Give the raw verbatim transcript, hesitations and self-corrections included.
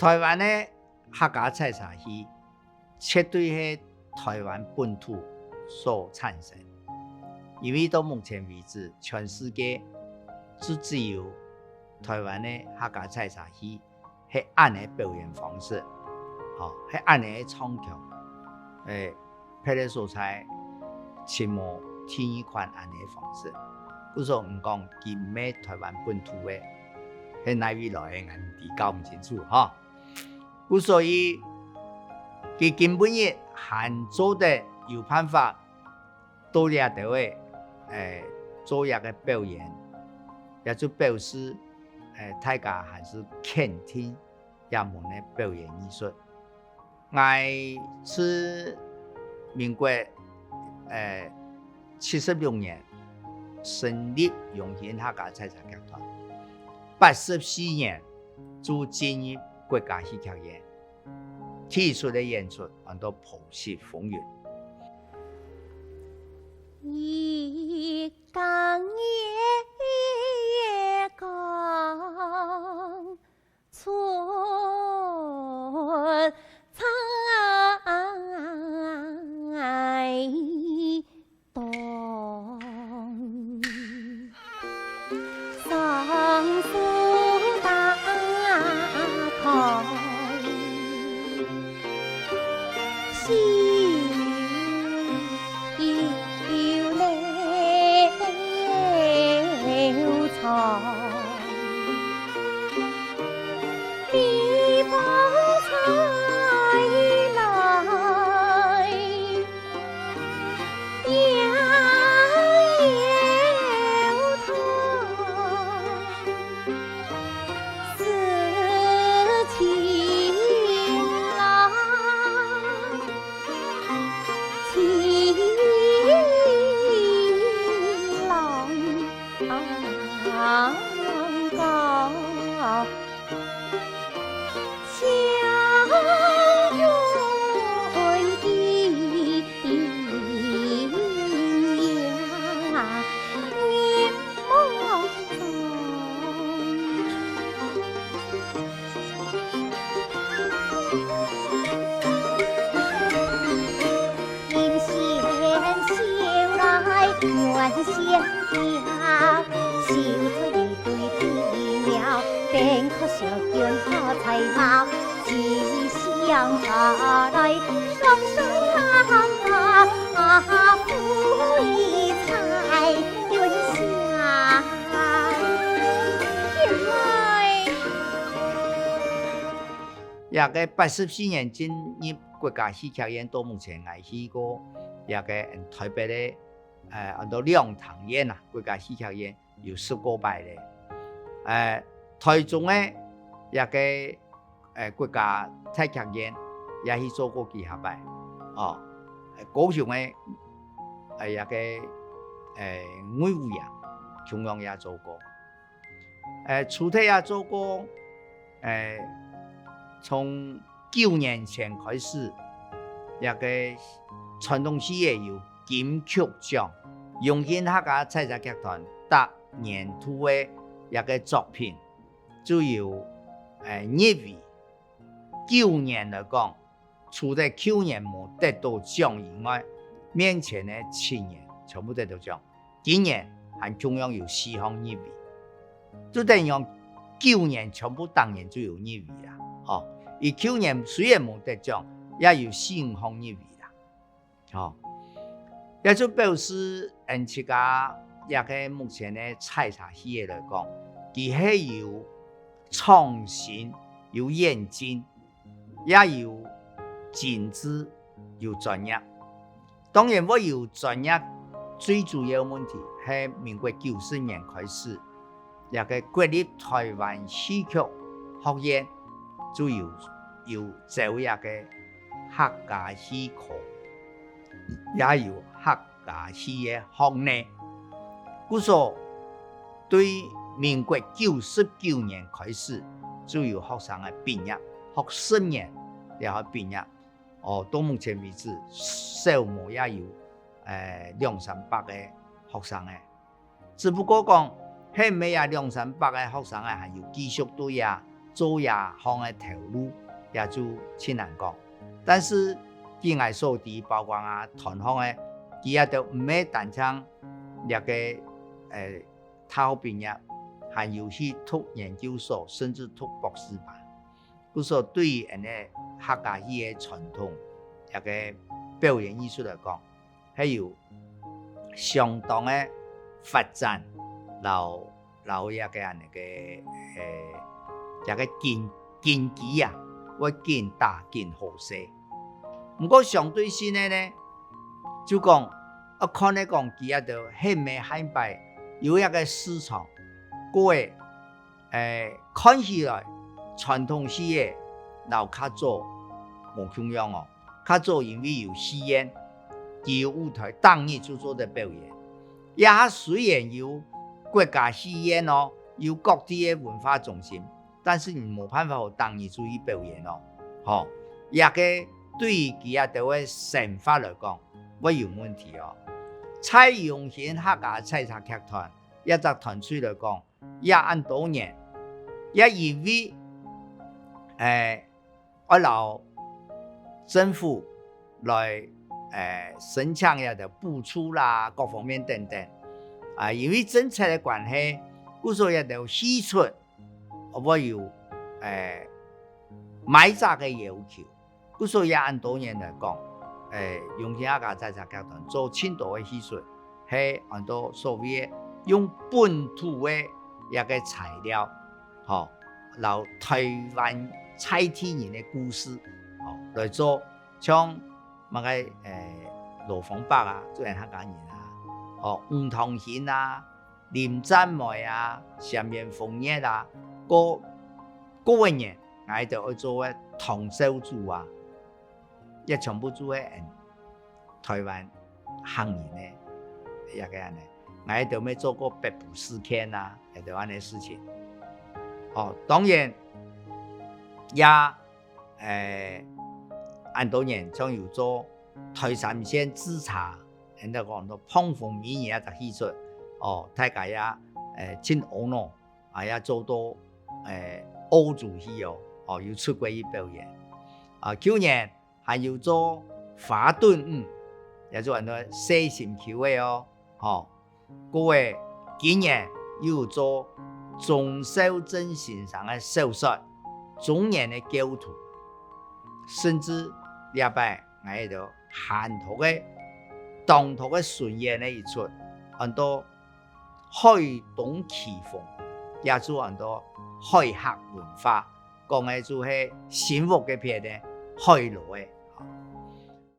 臺灣个客家採茶戲，絕對係臺灣本土所產生，因為到目前為止，全世界就只有臺灣个客家採茶戲 係恁仔表演方式，吼，係恁仔唱腔，欸，別个所在盡無第二款恁仔方式。故所毋講佢毋係臺灣本土个，係哪位來个，𠊎毋知，搞毋清楚，吼。故所以，佢今晡日還做得有辦法 到這兜仔，欸，做這个表演，也就表示，欸，大家還係肯定這門个表演藝術。𠊎自民國，欸，七十六年成立榮興客家採茶劇團，八十四年就進入國家戲劇院，第一齣个演出安到《婆 媳風雲》。一更月光，春在东。 双手打开，心有流传。 微风吹来，摇摇头，思情郎，情郎。 這个八十四年進入國家戲劇院，到目前𠊎去過這个，嗯，臺北个，呃，安到兩廳院啊，國家戲劇院有十過擺咧。呃，臺中个這个，呃，國家大劇院也去做過幾下擺，哦，呃，高雄个，呃，這个，呃，魏武營共樣也做過。 呃，除忒也做過，呃，從九年前開始，這个傳統戲仔有金曲獎，榮興客家採茶劇團逐年度个這个作品，就有，呃，入圍。九年來講， 除忒舊年無得著獎以外，面前个七年全部得著獎。今年還共樣有四項入圍，就等於講九年全部逐年就有入圍啦。吼，佢舊年雖然無得獎，也有四五項入圍啦。吼，也就表示𫣆自家這个目前个採茶戲仔來講，佢係有創新、有演進， 也有精緻、有專業。當然會有專業，最主要問題係民國九十年開始，這个國立臺灣戲曲學院就有，有招這个客家戲科，也有客 家戲个學系。故所，對民國九十九年開始，就有學生个畢業，學十年了後畢業。哦，到目前為止，少無也有，呃，兩三百个學生个。只不過講，係毋係這兩三百个學生个還有繼續對這做這行个頭路，也就盡難講。但是據𠊎所知，包括啊團項个，佢也都毋係單淨這個，呃，大學畢業，還有去讀研究所，甚至讀博士班。故所對於𠊎等客家戲个傳統，這個表演藝術來講， 係有相當个發展，摎摎這個恁呢个，誒，這個根根基啊，會緊打緊好勢。毋過相對性个呢，就講，愛看个講佢這兜係毋係下擺有這個市場，過个 誒，看起來傳統戲仔摎較早無共樣哦。較早因為有戲院，佢有舞台，逐日就做得表演。這下雖然有國家戲院哦，有各地个文化中心，但是你無辦法好逐日就去表演哦。吼，這個對於佢這兜个生活來講，會有問題哦。蔡榮興客家採茶劇團，這隻團隊來講， 也恁多年，也因為，誒，愛摎政府來，誒，申請這兜補助啦，各方面等等。啊，因為政策个關係，故所這兜戲齣會有，誒，買者个要求。 故所以恁多年來講，誒，榮興客家採茶劇團做盡多个戲齣，係安到所謂个用本土个一個材料，吼，摎臺灣在地人个故事，吼，來做，像麼个，誒，羅芳伯啊，做𠊎客家人啊，吼，吳湯興啊， 林占梅啊，澀園風月啊，過過一年，𠊎兜愛做个唐紹祖啊，也全部做个𠊎等臺灣客人个，也个恁呢。𠊎兜乜做過北埔事件啊，也都恁呢事情。哦，當然，也 誒，恁多年像有做臺三線製茶，𠊎兜講到膨風美人這隻戲齣，哦，大家也，誒，盡阿腦，啊也做到，誒，澳洲去哦，哦，有出國去表演。啊，舊年還有做花燈舞，也就安到細心球个哦，吼。 過个今年又有做鍾肇政先生个小說《中年的教徒》，甚至這擺𠊎兜還多个、當多个巡演个一齣，安到《海東奇峰》，也就安到海客文化，講个就係新屋該片个海陸个。